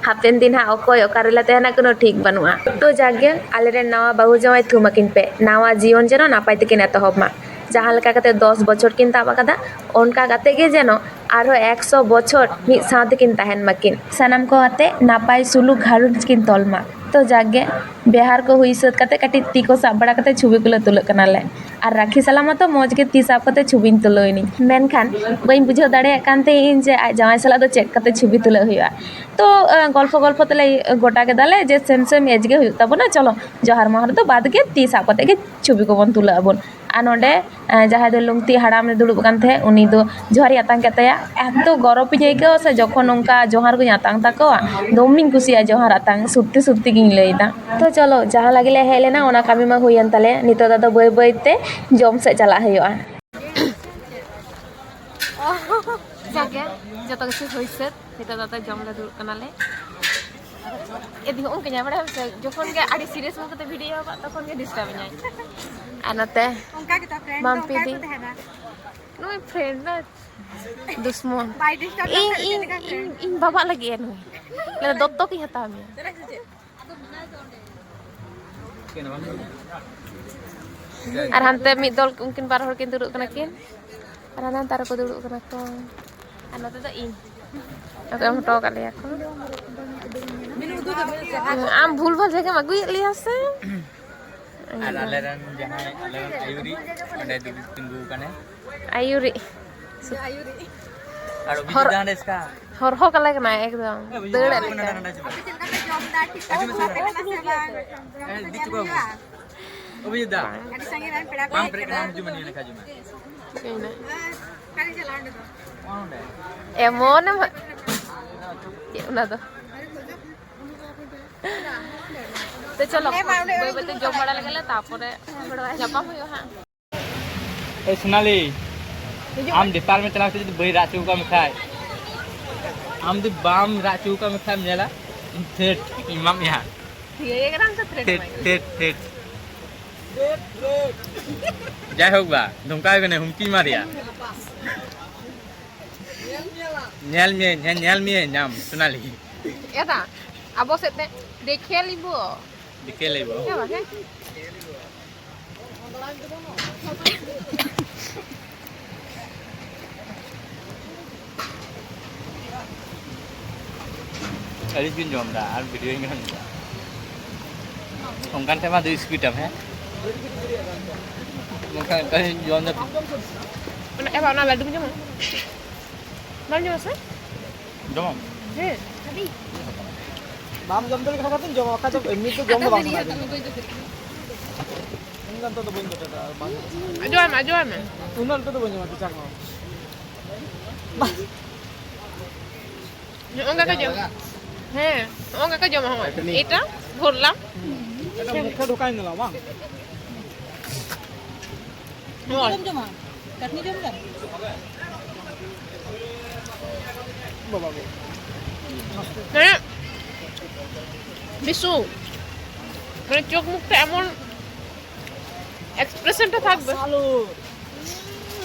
ᱦᱟᱯᱮᱱ ᱫᱤᱱ ᱦᱟᱸᱜ ᱚᱠᱚᱭ ᱚᱠᱟ ᱨᱮᱞᱮ ᱛᱟᱦᱮᱱᱟ, ᱠᱳᱱᱳ ᱴᱷᱤᱠ ᱵᱟᱹᱱᱩᱜᱼᱟ᱾ ᱛᱚ ᱡᱟᱠ ᱜᱮ, ᱟᱞᱮᱨᱮᱱ ᱱᱟᱣᱟ ᱵᱟᱹᱦᱩ ᱡᱟᱶᱟᱭ ᱛᱷᱩᱢ ᱟᱹᱠᱤᱱ ᱯᱮ, ᱱᱟᱣᱟ ᱡᱤᱭᱚᱱ ᱡᱮᱱᱚ ᱱᱟᱯᱟᱭ ᱛᱮᱠᱤᱱ ᱮᱛᱚᱦᱚᱵ ᱢᱟ᱾ ᱡᱟᱦᱟᱸ ᱞᱮᱠᱟ ᱠᱟᱛᱮ ᱫᱚᱥ ᱵᱚᱪᱷᱚᱨ ᱠᱤᱱ ᱛᱟᱵ ᱟᱠᱟᱫᱟ, ᱚᱱᱠᱟ ᱠᱟᱛᱮ ᱜᱮ ᱡᱮᱱᱚ ᱟᱨᱦᱚᱸ ᱮᱠᱥᱚ ᱵᱚᱪᱷᱚᱨ ᱢᱤᱫ ᱥᱟᱶ ᱛᱮᱠᱤᱱ ᱛᱟᱦᱮᱱ ᱢᱟᱠᱤᱱ᱾ ᱥᱟᱱᱟᱢ ᱠᱚ ᱟᱛᱮ ᱱᱟᱯᱟᱭ ᱥᱩᱞᱩᱠ ᱜᱷᱟᱨᱚᱸᱡᱽ ᱠᱤᱱ ᱛᱚᱞ ᱢᱟ᱾ ᱛᱚ ᱡᱟᱠ ᱜᱮ, ᱵᱮᱣᱦᱟᱨ ᱠᱚ ᱦᱩᱭ ᱥᱟᱹᱛ ᱠᱟᱛᱮ ᱠᱟᱹᱴᱤᱡ ᱛᱤ ᱠᱚ ᱥᱟᱵ ᱵᱟᱲᱟ ᱠᱟᱛᱮ ᱪᱷᱚᱵᱤ ᱠᱚᱞᱮ ᱛᱩᱞᱟᱹᱜ ᱠᱟᱱᱟᱞᱮ᱾ ᱟᱨ ᱨᱟᱠᱷᱤ ᱥᱟᱞᱟᱜ ᱢᱟᱛᱚ ᱢᱚᱡᱽ ᱜᱮ ᱛᱤ ᱥᱟᱵ ᱠᱟᱛᱮ ᱪᱷᱚᱵᱤᱧ ᱛᱩᱞᱟᱹᱣ ᱮᱱᱤᱧ, ᱢᱮᱱᱠᱷᱟᱱ ᱵᱟᱹᱧ ᱵᱩᱡᱷᱟᱹᱣ ᱫᱟᱲᱮᱭᱟᱜ ᱠᱟᱱ ᱛᱟᱦᱮᱸᱫ ᱤᱧ ᱡᱮ ᱟᱡ ᱡᱟᱶᱟᱭ ᱥᱟᱞᱟᱜ ᱫᱚ ᱪᱮᱫ ᱠᱟᱛᱮ ᱪᱷᱚᱵᱤ ᱛᱩᱞᱟᱹᱜ ᱦᱩᱭᱩᱜᱼᱟ᱾ ᱛᱚ, ᱟᱸ, ᱜᱚᱞᱯᱷᱚ ᱜᱚᱞᱯᱷᱚ ᱛᱮᱞᱮ ᱜᱚᱴᱟ ᱠᱮᱫᱟᱞᱮ ᱡᱮ same same age ᱜᱮ ᱦᱩᱭᱩᱜ ᱛᱟᱵᱚᱱᱟ, ᱪᱚᱞᱚ ᱡᱚᱦᱟᱨ ᱢᱚᱦᱟᱨ ᱫᱚ ᱵᱟᱫ ᱜᱮ, ᱛᱤ ᱥᱟᱵ ᱠᱟᱛᱮ ᱜᱮ ᱪᱷᱚᱵᱤ ᱠᱚᱵᱚᱱ ᱛᱩᱞᱟᱹᱜ ᱟᱵᱚᱱ᱾ ᱟᱨ ᱱᱚᱰᱮ, ᱮᱸ, ᱡᱟᱦᱟᱸᱭ ᱫᱚ ᱞᱩᱝᱛᱤ ᱦᱟᱲᱟᱢ ᱨᱮ ᱫᱩᱲᱩᱵ ᱠᱟᱱ ᱛᱟᱦᱮᱸᱫ, ᱩᱱᱤ ᱫᱚ ᱡᱚᱦᱟᱨᱤᱧ ᱟᱛᱟᱝ ᱠᱮᱫ ᱛᱟᱭᱟ᱾ ᱮᱛᱚ ᱜᱚᱨᱚᱵᱤᱧ ᱟᱹᱭᱠᱟᱹᱣᱟ ᱥᱮ, ᱡᱚᱠᱷᱚᱱ ᱚᱱᱠᱟ ᱡᱚᱦᱟᱨ ᱠᱚᱧ ᱟᱛᱟᱝ ᱛᱟᱠᱚᱣᱟ, ᱫᱚᱢᱮᱧ ᱠᱩᱥᱤᱭᱟᱜᱼᱟ ᱡᱚᱦᱟᱨ ᱟᱛᱟᱝ, ᱥᱚᱛᱛᱤ ᱥᱚᱛᱛᱤ ᱜᱤᱧ ᱞᱟᱹᱭᱫᱟ᱾ ᱛᱚ ᱪᱚᱞᱚ, ᱡᱟᱦᱟᱸ ᱞᱟᱹᱜᱤᱫ ᱞᱮ ᱦᱮᱡ ᱞᱮᱱᱟ, ᱚᱱᱟ ᱠᱟᱹᱢᱤ ᱢᱟ ᱦᱩᱭᱮᱱ ᱛᱟᱞᱮ, ᱱᱤᱛᱚᱜ ᱫᱚ ᱟᱫᱚ ᱵᱟᱹᱭ ᱵᱟᱹᱭ ᱛᱮ ᱡᱚᱢ ᱥᱮᱫ ᱪᱟᱞᱟᱜ ᱦᱩᱭᱩᱜᱼᱟ᱾ ᱡᱟᱜᱮ, ᱡᱚᱛᱚ ᱠᱤᱪᱷᱩ ᱦᱩᱭ ᱥᱟᱹᱛ, ᱱᱤᱛᱚᱜ ᱫᱚ ᱟᱫᱚ ᱡᱚᱢ ᱞᱮ ᱫᱩᱲᱩᱵ ᱠᱟᱱᱟᱞᱮ᱾ ᱮ ᱫᱤ, ᱦᱚᱸᱜᱼᱚ ᱱᱚᱝᱠᱟᱧ ᱵᱟᱲᱟᱭᱟᱢ ᱥᱮ, ᱡᱚᱠᱷᱚᱱ ᱜᱮ ᱟᱹᱰᱤ serious ᱢᱚᱱᱮ ᱠᱟᱛᱮ video ᱦᱚᱸ ᱵᱟᱝ, ᱛᱚᱠᱷᱚᱱ ᱜᱮ disturb ᱤᱧᱟᱭ᱾ ᱟᱨ ᱱᱚᱛᱮ ᱚᱱᱠᱟ ᱜᱮᱛᱚ friend ᱫᱚ ᱢᱟᱢᱯᱤ ᱚᱱᱠᱟ ᱫᱤ᱾ ᱜᱮᱠᱚ ᱛᱟᱦᱮᱱᱟ᱾ ᱱᱩᱭ friend ᱫᱚ ᱫᱩᱥᱢᱚᱱ᱾ ᱵᱟᱭ disturb ᱤᱧ, ᱞᱮᱠᱷᱟᱱ ᱪᱮᱫ ᱤᱧ, ᱞᱮᱠᱟ ᱤᱧ, friend? ᱤᱧ ᱵᱟᱵᱟᱜ ᱞᱟᱹᱜᱤᱫ ᱮ ᱱᱩᱭ᱾ ᱞᱟᱹᱭᱫᱟ, "ᱫᱚᱛᱛᱚᱠ ᱤᱧ ᱦᱟᱛᱟᱣ ᱢᱮᱭᱟ᱾" ᱟᱨ ᱦᱟᱱᱛᱮ ᱢᱤᱫ ᱫᱚᱞ ᱩᱱᱠᱤᱱ ᱵᱟᱨ ᱦᱚᱲ ᱠᱤᱱ ᱫᱩᱲᱩᱵ ᱠᱟᱱᱟ ᱠᱤᱱ, ᱟᱨ ᱦᱟᱱᱮ ᱦᱟᱱᱛᱮ ᱨᱮᱠᱚ ᱫᱩᱲᱩᱵ ᱠᱟᱱᱟ ᱠᱚ, ᱟᱨ ᱱᱚᱛᱮ ᱫᱚ ᱤᱧ᱾ ᱱᱚᱛᱮ ᱮᱢ ᱦᱚᱴᱚ ᱟᱠᱟᱫ ᱞᱮᱭᱟ ᱠᱚ᱾ ᱟᱢ ᱵᱷᱩᱞ ᱵᱷᱟᱞ ᱡᱟᱭᱜᱟᱢ ᱟᱹᱜᱩᱭᱮᱫ ᱞᱮᱭᱟ ᱥᱮ? ᱟᱨ ᱟᱞᱮᱨᱮᱱ ᱡᱟᱦᱟᱸᱭ, ᱟᱞᱮᱨᱮᱱ ᱟᱹᱭᱩᱨᱤᱡ ᱚᱸᱰᱮ ᱫᱩᱲᱩᱵ ᱛᱤᱸᱜᱩ ᱟᱠᱟᱱᱟᱭ᱾ ᱟᱹᱭᱩᱨᱤᱡ᱾ ᱟᱨ ᱚᱵᱷᱤᱡᱤᱛ ᱦᱚᱨ-, ᱫᱟ ᱦᱟᱸᱰᱮ ᱮᱥᱠᱟ᱾ ᱦᱚᱨᱦᱚ ᱠᱟᱞᱮ ᱠᱟᱱᱟᱭ ᱮᱠᱫᱚᱢ᱾ ᱮ, ᱚᱵᱷᱤᱡᱤᱛ ᱫᱟᱹᱲ ᱫᱟ, ᱮᱱ ᱦᱟᱸᱰᱮ, ᱠᱟᱱᱟᱭ᱾ ᱦᱟᱸᱰᱮ ᱪᱟᱞᱟᱜ᱾ ᱟᱯᱮ ᱪᱮᱫ ᱞᱮᱠᱟ ᱯᱮ ᱡᱚᱢ ᱮᱫᱟ? ᱴᱷᱤᱠ ᱴᱷᱟᱠ ᱦᱤᱡᱩᱜ ᱢᱮ, ᱠᱚ ᱦᱤᱡᱩᱜ ᱢᱮ᱾ ᱦᱩᱭᱩᱜ ᱠᱟᱱᱟ ᱥᱮ ᱵᱟᱝ? ᱮ, ᱡᱚᱢ ᱫᱤ ᱫᱚ ᱪᱩᱠᱟᱹᱣ ᱧᱮᱞ ᱢᱮ᱾ ᱦᱩᱭᱩᱜᱼᱟ᱾ ᱚᱵᱷᱤᱡᱤᱛ ᱫᱟ, ᱵᱟᱝ᱾ ᱟᱹᱰᱤ ᱥᱟᱺᱜᱤᱧ ᱨᱮᱱ ᱯᱮᱲᱟ ᱠᱚ ᱵᱟᱢ ᱦᱮᱡ ᱯᱮᱨᱮᱡ ᱠᱟᱱᱟ᱾ ᱠᱟᱱᱟ, ᱦᱤᱡᱩᱜ ᱢᱮ, ᱱᱤᱭᱟᱹ ᱱᱟᱠᱷᱟ ᱦᱤᱡᱩᱜ ᱢᱮ᱾ ᱪᱤᱠᱟᱹᱭᱮᱱᱟ? ᱟᱨ ᱚᱠᱟᱨᱮ ᱪᱟᱞᱟᱣ ᱚᱸᱰᱮ ᱫᱚ? ᱚᱱᱚᱸᱰᱮ᱾ ᱮᱢᱚᱱ ᱮᱢ ᱦᱟᱜ-, ᱪᱮᱫ ᱚᱱᱟ ᱫᱚ? ᱛᱚ ᱪᱚᱞᱚ, ᱵᱟᱹᱭ ᱵᱟᱹᱭ ᱛᱮ ᱡᱚᱢ ᱵᱟᱲᱟ ᱞᱮᱜᱮ ᱞᱮ, ᱛᱟᱯᱚᱨᱮ ᱧᱟᱯᱟᱢ ᱦᱩᱭᱩᱜᱼᱟ ᱦᱟᱸᱜ᱾ ᱮ ᱥᱳᱱᱟᱞᱤ, ᱦᱤᱡᱩᱜ ᱟᱢ ᱢᱮ᱾ Department ᱪᱟᱞᱟᱣ ᱠᱟᱛᱮ ᱡᱩᱫᱤ ᱵᱟᱹᱧ ᱨᱟᱜ ᱦᱚᱪᱚ ᱠᱟᱜ ᱢᱮ ᱠᱷᱟᱡ, ᱟᱢ ᱡᱩᱫᱤ ᱵᱟᱢ ᱨᱟᱜ ᱦᱚᱪᱚ ᱠᱟᱜ ᱢᱮ ᱠᱷᱟᱡ, ᱧᱮᱞᱟ, ᱤᱧ ᱴᱷᱮᱴ ᱤᱧ ᱮᱢᱟᱢ ᱜᱮᱭᱟ ᱦᱟᱸᱜ᱾ ᱴᱷᱤᱠ ᱜᱮᱭᱟ, ᱮᱠᱫᱚᱢ ᱛᱚ ᱴᱷᱮᱴ ᱴᱷᱮᱴ, ᱮᱢᱟᱭ ᱜᱮ᱾ ᱴᱷᱮᱴ, ᱴᱷᱮᱴ᱾ ᱡᱟᱭᱦᱳᱠ ᱵᱟ, ᱫᱷᱚᱢᱠᱟᱣ ᱠᱟᱱᱟᱭ, ᱦᱩᱢᱠᱤ ᱢᱟᱨᱮᱭᱟ᱾ ᱧᱮᱞ ᱢᱮᱭᱟᱹᱧ, ᱦᱮᱸ, ᱧᱮᱞ ᱢᱮᱭᱟᱹᱧ ᱟᱢ, ᱥᱳᱱᱟᱞᱤ᱾ ᱮᱫᱟ, ᱟᱵᱚ ᱥᱮᱫ ᱛᱮ, ᱫᱮᱠᱷᱮ ᱞᱤᱵᱚ᱾ ᱫᱮᱠᱷᱮ ᱞᱤᱵᱚ᱾ ᱦᱮᱸ ᱵᱟᱝ, ᱦᱮᱸ? ᱟᱹᱲᱤᱥ ᱜᱤᱧ ᱡᱚᱢ ᱮᱫᱟ ᱟᱨ video ᱤᱧ ᱠᱟᱱᱟ ᱱᱤᱛᱚᱜ᱾ ᱚᱱᱠᱟᱱ ᱴᱷᱮᱱ ᱢᱟ ᱫᱩ speed ᱟᱢ, ᱦᱮᱸ? ᱢᱮᱱᱠᱷᱟᱱ ᱚᱱᱠᱟᱧ ᱡᱚᱢ ᱮᱫᱟ᱾ ᱚᱱᱟ, ᱮ ᱵᱟ, ᱚᱱᱟ ᱞᱟᱹᱰᱩᱢ ᱡᱚᱢᱟ? ᱵᱟᱢ ᱡᱚᱢᱟ ᱥᱮ? ᱡᱚᱢᱟᱢ? ᱦᱮᱸ᱾ ᱵᱟᱢ ᱡᱚᱢ ᱫᱟᱲᱮ ᱠᱷᱟᱱ ᱠᱟᱹᱴᱤᱡ ᱡᱚᱢᱟ, ᱵᱟᱠᱷᱟᱡ ᱫᱚ ᱮᱢᱱᱤ ᱫᱚ ᱡᱚᱢ ᱫᱚ ᱵᱟᱝ ᱥᱟᱱᱟ ᱠᱟᱱᱟ᱾ ᱩᱱᱟᱹᱜ ᱫᱚ ᱵᱟᱹᱧ ᱡᱚᱴᱮᱫᱟ, ᱵᱟᱝ᱾ ᱟᱸᱡᱚᱢ ᱢᱮ, ᱟᱸᱡᱚᱢ ᱢᱮ᱾ ᱩᱱᱟᱹᱜ ᱫᱚ ᱵᱟᱹᱧ ᱡᱚᱢᱟ, ᱪᱟ ᱠᱚ᱾ ᱱᱚᱜᱼᱚ ᱱᱚᱝᱠᱟ ᱠᱚ ᱡᱚᱢ-, ᱦᱮᱸ, ᱱᱚᱜᱼᱚ ᱱᱚᱝᱠᱟ ᱠᱚ ᱡᱚᱢᱟ, ᱦᱚᱸᱜᱼᱚᱭ᱾ ᱮᱴᱟ, ᱵᱷᱚᱨᱞᱟ᱾ ᱮᱴᱟ ᱢᱩᱠᱷᱮ ᱰᱷᱚᱠᱟᱭ ᱱᱟ ᱵᱟᱝ? ᱦᱳᱭ᱾ ᱪᱟᱴᱱᱤ ᱡᱚᱢ ᱫᱟ? ᱵᱟᱵᱟ ᱜᱳ᱾ ᱦᱮᱸ, ᱵᱤᱥᱩ, ᱢᱟᱱᱮ, ᱪᱳᱠ ᱢᱩᱠ ᱛᱮ ᱮᱢᱚᱱ expression টা থাকবে। Salud.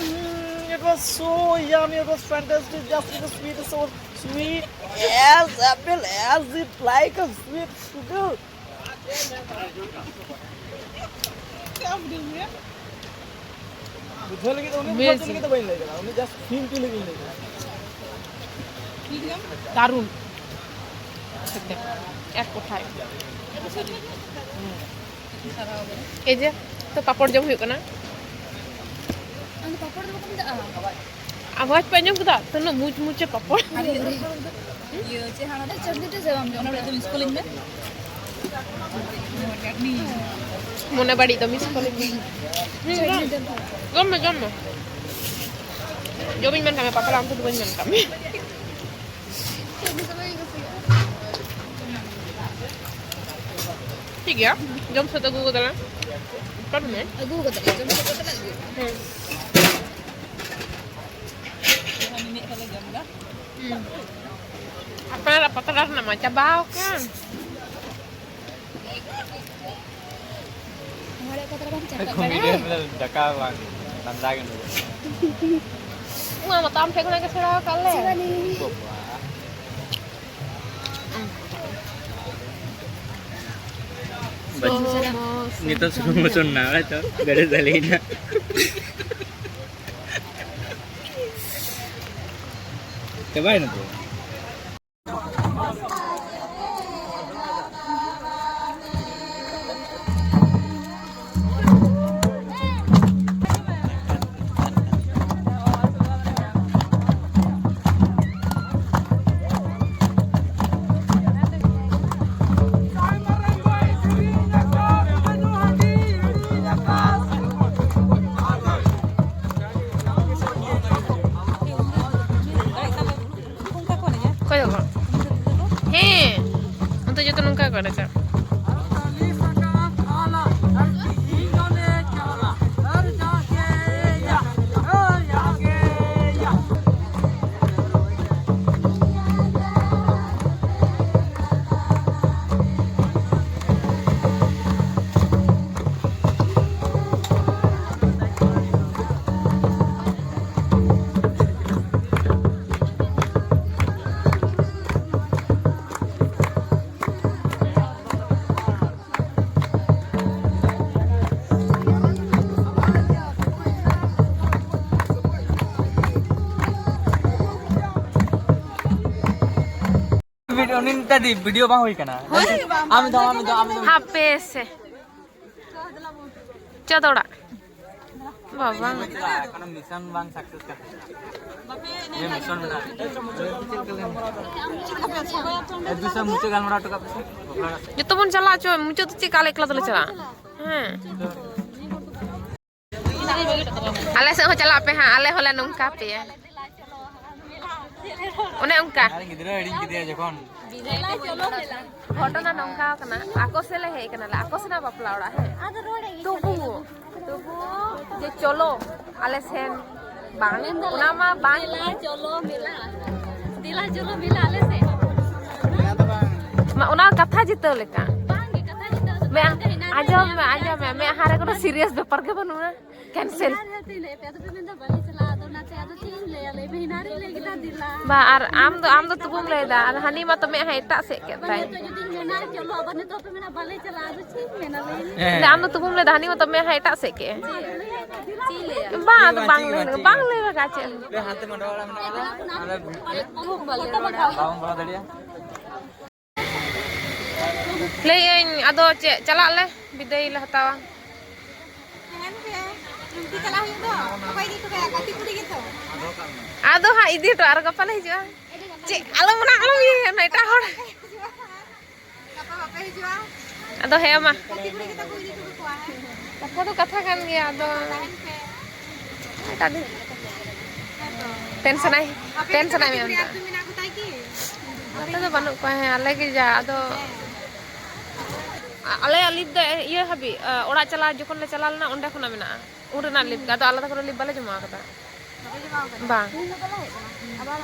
Mm, it was so yummy, it was fantastic, just like a sweet, so sweet as apple, as it like a sweet sugar. ᱵᱩᱡᱷᱟᱹᱣ ᱞᱟᱹᱜᱤᱫ ᱫᱚ, ᱩᱱᱤ ᱵᱩᱡᱷᱟᱹᱣ ᱦᱚᱪᱚ ᱞᱟᱹᱜᱤᱫ ᱫᱚ ᱵᱟᱹᱧ ᱞᱟᱹᱭ ᱠᱟᱫᱟ, ᱩᱱᱤ just feel ᱦᱚᱪᱚ ᱞᱟᱹᱜᱤᱫ ᱤᱧ ᱞᱟᱹᱭ ᱠᱟᱫᱟ᱾ ᱫᱟᱨᱩণ᱾ ᱮᱠ ᱠᱚᱛᱷᱟᱭ᱾ ᱦᱩᱸ᱾ ᱮᱭ ᱡᱮ, ᱛᱚ ᱯᱟᱯᱚᱲ ᱡᱚᱢ ᱦᱩᱭᱩᱜ ᱠᱟᱱᱟ᱾ ᱟᱫᱚ ᱯᱟᱯᱚᱲ ᱫᱚ ᱵᱟᱠᱚ ᱢᱮᱛᱟᱜᱼᱟ᱾ ᱟᱣᱟᱡᱽ ᱯᱮ ᱟᱸᱡᱚᱢ ᱠᱮᱫᱟ? ᱛᱤᱱᱟᱹᱜ ᱢᱩᱪ ᱢᱩᱪᱮ ᱯᱟᱯᱚᱲ᱾ ᱟᱨ ᱤᱭᱟᱹ, ᱤᱭᱟᱹ, ᱪᱮᱫ ᱦᱟᱱᱟ ᱫᱚ ᱪᱟᱴᱱᱤ ᱛᱮ ᱥᱮ ᱵᱟᱢ ᱡᱚᱢ? ᱚᱱᱟ ᱫᱚ miss call ᱤᱧ ᱢᱮ᱾ ᱢᱚᱱᱮ ᱵᱟᱹᱲᱤᱡ ᱫᱚ miss call ᱤᱧ ᱢᱮ᱾ ᱦᱩᱸ, ᱪᱟᱴᱱᱤ ᱡᱚᱢ᱾ ᱫᱮᱱ ᱛᱚ᱾ ᱡᱚᱢ ᱢᱮ, ᱡᱚᱢ ᱢᱮ᱾ ᱡᱚᱢᱤᱧ ᱢᱮᱱ ᱠᱟᱜ ᱢᱮ, ᱯᱟᱛᱲᱟ ᱟᱢ ᱴᱷᱮᱱ ᱫᱚ ᱵᱟᱹᱧ ᱢᱮᱱ ᱠᱟᱜ ᱢᱮ᱾ ᱴᱷᱤᱠ ᱜᱮᱭᱟ, ᱡᱚᱢ ᱥᱟᱹᱛ ᱟᱹᱜᱩ ᱠᱟᱫᱟᱞᱮ᱾ ᱠᱟᱹᱴᱤᱡ ᱢᱮ᱾ ᱟᱹᱜᱩ ᱠᱟᱫᱟᱞᱮ, ᱡᱚᱢ ᱥᱟᱹᱛ ᱠᱟᱛᱮ ᱞᱮ ᱟᱹᱜᱩᱭᱟ᱾ ᱦᱮᱸ᱾ ᱦᱩᱸ᱾ ᱟᱯᱱᱟᱨᱟᱜ ᱯᱟᱛᱲᱟ ᱨᱮᱱᱟᱜ ᱢᱟ ᱪᱟᱵᱟᱣ ᱟᱠᱟᱱ᱾ ᱦᱚᱲᱟᱜ ᱯᱟᱛᱲᱟ ᱵᱟᱢ ᱪᱟᱯᱟᱫ ᱠᱚᱢᱤᱰᱤᱭᱟᱱ ᱵᱟᱲᱟᱭᱟ? ᱫᱚ ᱫᱟᱠᱟ ᱵᱟᱝ, ᱞᱟᱸᱫᱟ ᱜᱮ ᱱᱩᱭ᱾ ᱩᱢᱟ ᱢᱟ ᱛᱟᱢ ᱴᱷᱮᱱ ᱠᱷᱚᱱᱟᱜ ᱜᱮ ᱥᱮᱬᱟ ᱟᱠᱟᱫ ᱞᱮ᱾ ᱥᱤᱵᱟᱱᱤ᱾ ᱵᱟᱵᱟ᱾ ᱱᱤᱛᱚᱜ ᱥᱩᱱᱩᱢ ᱢᱚᱥᱚᱱ ᱱᱟ, ᱵᱟᱲᱟᱭ ᱛᱚ, ᱜᱟᱹᱰᱤ ᱪᱟᱹᱞᱩᱭᱮᱱᱟ᱾ ᱪᱟᱵᱟᱭᱮᱱᱟ ᱛᱚ᱾ ᱦᱮᱸ, ᱚᱱᱛᱮ ᱡᱚᱛᱚ ᱱᱚᱝᱠᱟ ᱠᱚ ᱮᱱᱮᱡᱟ᱾ ᱵᱷᱤᱰᱤᱭᱳ, ᱩᱱᱤ ᱱᱮᱛᱟᱨ ᱫᱤ-, ᱵᱷᱤᱰᱤᱭᱳ ᱵᱟᱝ ᱦᱩᱭ ᱠᱟᱱᱟ᱾ ᱦᱳᱭ, ᱵᱟᱝ, ᱟᱢ ᱫᱚ, ᱟᱢ ᱫᱚ, ᱟᱢ ᱫᱚ᱾ ᱦᱟᱯᱮ ᱥᱮ᱾ ᱪᱚ ᱫᱚ ᱚᱲᱟᱜ᱾ ᱵᱟᱵᱟ᱾ ᱮᱠᱷᱚᱱᱳ ᱢᱤᱥᱚᱱ ᱵᱟᱝ ᱥᱟᱠᱥᱮᱥ ᱠᱟᱱᱟ᱾ ᱡᱮ ᱢᱤᱥᱚᱱ ᱢᱮᱱᱟᱜᱼᱟ᱾ ᱮ, ᱫᱩᱥᱚ ᱢᱩᱪᱟᱹᱫ ᱜᱟᱞᱢᱟᱨᱟᱣ ᱦᱚᱴᱚ ᱠᱟᱜ ᱯᱮ ᱥᱮ᱾ ᱡᱚᱛᱚ ᱵᱚᱱ ᱪᱟᱞᱟᱜᱼᱟ, ᱪᱚ, ᱢᱩᱪᱟᱹᱫ ᱫᱚ ᱪᱮᱫ ᱠᱟ ᱟᱞᱮ ᱮᱠᱞᱟ ᱫᱚᱞᱮ ᱪᱟᱞᱟᱜᱼᱟ? ᱦᱮᱸ᱾ ᱟᱞᱮ ᱥᱮᱫ ᱦᱚᱸ ᱪᱟᱞᱟᱜ ᱯᱮ ᱦᱟᱸᱜ, ᱟᱞᱮ ᱦᱚᱸᱞᱮ ᱱᱚᱝᱠᱟ ᱯᱮᱭᱟ᱾ ᱚᱱᱮ ᱚᱱᱠᱟ᱾ ᱟᱨ ᱜᱤᱫᱽᱨᱟᱹ ᱦᱤᱲᱤᱧ ᱠᱮᱫᱮᱭᱟ ᱡᱚᱠᱷᱚᱱ᱾ ᱜᱷᱚᱴᱚᱱᱟ ᱱᱚᱝᱠᱟ ᱠᱟᱱᱟ, ᱟᱠᱚ ᱥᱮᱫ ᱞᱮ ᱦᱮᱡ ᱠᱟᱱᱟᱞᱮ, ᱟᱠᱚ ᱥᱮᱱᱟᱜ ᱵᱟᱯᱞᱟ ᱚᱲᱟᱜ, ᱦᱮᱸ᱾ ᱛᱚᱵᱩ, ᱛᱚᱵᱩ ᱡᱮ ᱪᱚᱞᱚ ᱟᱞᱮ ᱥᱮᱱ, ᱵᱟᱝ, ᱚᱱᱟ ᱢᱟ ᱵᱟᱝ᱾ ᱫᱮᱞᱟ ᱪᱚᱞᱚ ᱢᱮᱞᱟ, ᱫᱮᱞᱟ ᱪᱚᱞᱚ ᱢᱮᱞᱟ ᱟᱞᱮ ᱥᱮᱫ᱾ ᱢᱟ, ᱚᱱᱟ ᱠᱟᱛᱷᱟ ᱡᱤᱛᱟᱹᱣ ᱞᱮᱠᱟ᱾ ᱵᱟᱝ ᱜᱮ, ᱠᱟᱛᱷᱟ ᱡᱤᱛᱟᱹᱣ ᱫᱚ ᱢᱮ-, ᱵᱟᱝ ᱜᱮ, ᱦᱮᱱᱟᱜ ᱟᱸᱡᱚᱢ ᱢᱮ, ᱞᱮᱭᱟ, ᱟᱸᱡᱚᱢ ᱢᱮ, ᱪᱚᱞᱚ᱾ ᱢᱮᱫᱦᱟ ᱨᱮ ᱠᱳᱱᱳ ᱥᱤᱨᱤᱭᱟᱥ ᱵᱮᱯᱟᱨ ᱜᱮ ᱵᱟᱹᱱᱩᱜᱼᱟ᱾ ᱠᱮᱱᱥᱮᱞ᱾ ᱦᱮᱱᱟᱜ ᱞᱮᱭᱟ, ᱛᱤᱱᱟᱹᱜ ᱯᱮ ᱟᱫᱚ ᱯᱮ ᱢᱮᱱᱫᱟ ᱵᱟᱞᱮ ᱪᱟᱞᱟᱜᱼᱟ, ᱟᱫᱚ ᱚᱱᱟᱛᱮ ᱟᱫᱚ ᱪᱮᱫ ᱤᱧ ᱞᱟᱹᱭᱟ, ᱞᱟᱹᱭ ᱢᱮ, ᱦᱮᱱᱟᱜ ᱨᱮᱧ ᱞᱟᱹᱭ ᱠᱮᱫᱟ, ᱫᱮᱞᱟ᱾ ᱵᱟ, ᱟᱨ ᱟᱢ ᱫᱚ, ᱟᱢ ᱫᱚ ᱛᱚᱵᱩᱢ ᱞᱟᱹᱭᱫᱟ, ᱟᱨ ᱦᱟᱹᱱᱤ ᱢᱟ ᱛᱚ ᱢᱮᱫᱦᱟ ᱮᱴᱟᱜ ᱥᱮᱫ ᱠᱮᱫ ᱟᱵᱟᱨ ᱛᱟᱭ᱾ ᱱᱤᱛᱚᱜ ᱡᱩᱫᱤᱧ ᱢᱮᱱᱟ, ᱪᱚᱞᱚ, ᱟᱵᱟᱨ ᱱᱤᱛᱚᱜ ᱯᱮ ᱢᱮᱱᱟ, ᱵᱟᱞᱮ ᱪᱟᱞᱟᱜᱼᱟ, ᱟᱫᱚ ᱪᱮᱫ ᱤᱧ ᱢᱮᱱᱟ, ᱞᱟᱹᱭ ᱢᱮ? ᱦᱮᱸ᱾ ᱟᱢ ᱫᱚ ᱛᱩᱵᱩᱢ ᱞᱟᱹᱭᱫᱟ, ᱦᱟᱹᱱᱤ ᱢᱟ ᱛᱚ ᱢᱮᱫᱦᱟ ᱮᱴᱟᱜ ᱥᱮᱫ ᱠᱮᱫ᱾ ᱪᱮᱫ ᱤᱧ ᱞᱟᱹᱭᱟ? ᱵᱟᱝ, ᱟᱫᱚ ᱵᱟᱝ ᱞᱟᱹᱭ ᱞᱟᱜᱟ, ᱵᱟᱝ ᱞᱟᱹᱭ ᱞᱟᱜᱟ ᱪᱮᱫ ᱦᱚᱸ᱾ ᱦᱟᱱᱛᱮ ᱢᱟᱰᱣᱟ ᱚᱲᱟᱜ ᱢᱮᱱᱟᱜ ᱟᱠᱟᱫᱟ, ᱟᱞᱮ ᱵᱟᱵᱚᱱ ᱵᱟᱞᱮ ᱚᱲᱟᱜ᱾ ᱵᱟᱵᱚᱱ ᱵᱟᱲᱟᱭ ᱫᱟᱲᱮᱭᱟᱜᱼᱟ᱾ ᱞᱟᱹᱭᱟᱹᱧ, ᱟᱫᱚ ᱪᱮᱫ, ᱪᱟᱞᱟᱜ ᱞᱮ, ᱵᱤᱫᱟᱹᱭ ᱞᱮ ᱦᱟᱛᱟᱣᱟ᱾ ᱛᱟᱦᱮᱱ ᱯᱮ, ᱞᱩᱝᱠᱤ ᱪᱟᱞᱟᱜ ᱦᱩᱭᱩᱜ ᱫᱚ᱾ ᱚᱠᱚᱭ ᱤᱫᱤ ᱦᱚᱴᱚ ᱠᱟᱭᱟ? ᱜᱟᱛᱮ ᱠᱩᱲᱤ ᱜᱮᱛᱚ᱾ ᱟᱫᱚ ᱦᱟᱸᱜ ᱤᱫᱤ ᱦᱚᱴᱚ ᱟᱨ ᱜᱟᱯᱟ ᱞᱮ ᱦᱤᱡᱩᱜᱼᱟ᱾ ᱪᱮᱫ, ᱟᱞᱚᱢ ᱨᱟᱜ, ᱟᱞᱚᱢ ᱤᱭᱟᱹᱭᱟ, ᱚᱱᱟ ᱮᱴᱟᱜ ᱦᱚᱲ᱾ ᱜᱟᱯᱟ ᱵᱟᱯᱮ ᱦᱤᱡᱩᱜᱼᱟ? ᱟᱫᱚ ᱦᱮᱸ ᱢᱟ᱾ ᱜᱟᱛᱮ ᱠᱩᱲᱤ ᱜᱮᱛᱚ ᱠᱚ ᱤᱫᱤ ᱦᱚᱴᱚ ᱠᱟᱠᱚᱣᱟ, ᱦᱮᱸ? ᱠᱟᱛᱷᱟ ᱫᱚ ᱠᱟᱛᱷᱟ ᱠᱟᱱ ᱜᱮᱭᱟ, ᱟᱫᱚ ᱛᱟᱦᱮᱱ ᱯᱮ᱾ ᱮᱴᱟᱜ ᱫᱤᱱ᱾ ᱦᱮᱸ ᱛᱚ᱾ ᱴᱮᱱᱥᱚᱱᱟᱭ, ᱟᱯᱮ ᱜᱮᱛᱚ ᱴᱮᱱᱥᱚᱱᱟᱭ ᱜᱟᱛᱮ ᱢᱮ ᱠᱩᱲᱤ ᱩᱱᱤ ᱟᱨ ᱫᱚ᱾ ᱫᱩ ᱢᱮᱱᱟᱜ ᱠᱚᱛᱟᱭ ᱠᱤ? ᱟᱞᱮ ᱫᱚ ᱵᱟᱹᱱᱩᱜ ᱠᱚᱣᱟ᱾ ᱦᱮᱸ, ᱟᱞᱮ ᱜᱮ ᱡᱟ᱾ ᱟᱫᱚ ᱟ-, ᱟᱞᱮᱭᱟᱜ ᱞᱤᱯ ᱫᱚ ᱤᱭᱟᱹ ᱦᱟᱹᱵᱤᱡ, ᱟ, ᱚᱲᱟᱜ ᱪᱟᱞᱟᱣ ᱡᱚᱠᱷᱚᱱ ᱞᱮ ᱪᱟᱞᱟᱣ ᱞᱮᱱᱟ, ᱚᱸᱰᱮ ᱠᱷᱚᱱᱟᱜ ᱢᱮᱱᱟᱜᱼᱟ᱾ ᱩᱱ ᱨᱮᱱᱟᱜ ᱞᱤᱯ ᱜᱮ᱾ ᱟᱫᱚ ᱟᱞᱟᱫᱟ ᱠᱚᱨᱮ ᱞᱤᱯ ᱵᱟᱞᱮ ᱡᱚᱢᱟ ᱟᱠᱟᱫᱟ᱾ ᱵᱟᱝ᱾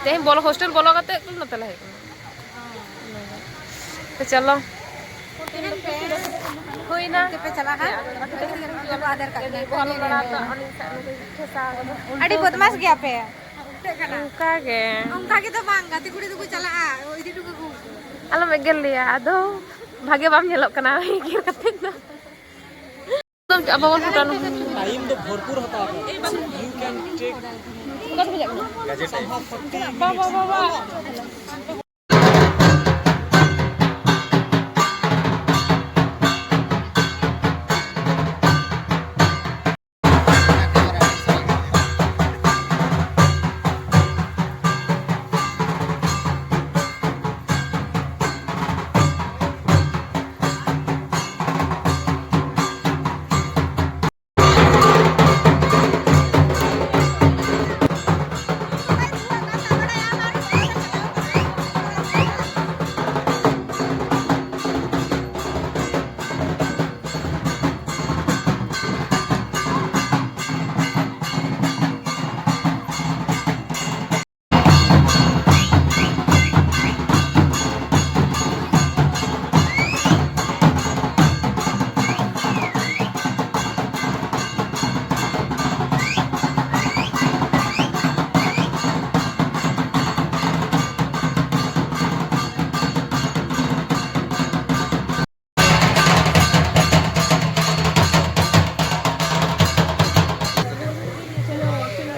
ᱛᱮᱦᱮᱧ ᱵᱚᱞᱚ, ᱦᱳᱥᱴᱮᱞ ᱵᱚᱞᱚ ᱠᱟᱛᱮ ᱱᱚᱛᱮ ᱞᱮ ᱦᱮᱡ ᱠᱟᱱᱟ᱾ ᱛᱚ ᱪᱚᱞᱚ᱾ ᱦᱩᱭᱱᱟ᱾ ᱯᱮ ᱪᱟᱞᱟᱜᱼᱟ? ᱟᱫᱮᱨ ᱠᱟᱜ ᱠᱤᱱᱟᱹ᱾ ᱟᱹᱰᱤ ᱵᱚᱫᱢᱟᱥ ᱜᱮᱭᱟ ᱯᱮ᱾ ᱚᱱᱠᱟ ᱜᱮ᱾ ᱚᱱᱠᱟ ᱜᱮ ᱫᱚ ᱵᱟᱝ, ᱜᱟᱛᱮ ᱠᱩᱲᱤ ᱫᱚᱠᱚ ᱪᱟᱞᱟᱜᱼᱟ, ᱤᱫᱤ ᱦᱚᱴᱚ ᱠᱟᱠᱚ᱾ ᱟᱞᱚᱢ ᱮᱜᱮᱨ ᱞᱮᱭᱟ, ᱟᱫᱚ ᱵᱷᱟᱜᱮ ᱵᱟᱢ ᱧᱮᱞᱚᱜ ᱠᱟᱱᱟ ᱮᱜᱮᱨ ᱠᱟᱛᱮ ᱫᱚ᱾ ᱟᱵᱚ ᱵᱚᱱ ᱯᱷᱳᱴᱳ ᱴᱟᱭᱤᱢ ᱫᱚ ᱵᱷᱚᱨᱯᱩᱨ ᱦᱟᱛᱟᱣ ᱠᱟᱱᱟ᱾ You can take ᱜᱟᱡᱮ ᱴᱟᱭᱤᱢ᱾ ᱵᱟᱵᱟ, ᱵᱟᱵᱟ᱾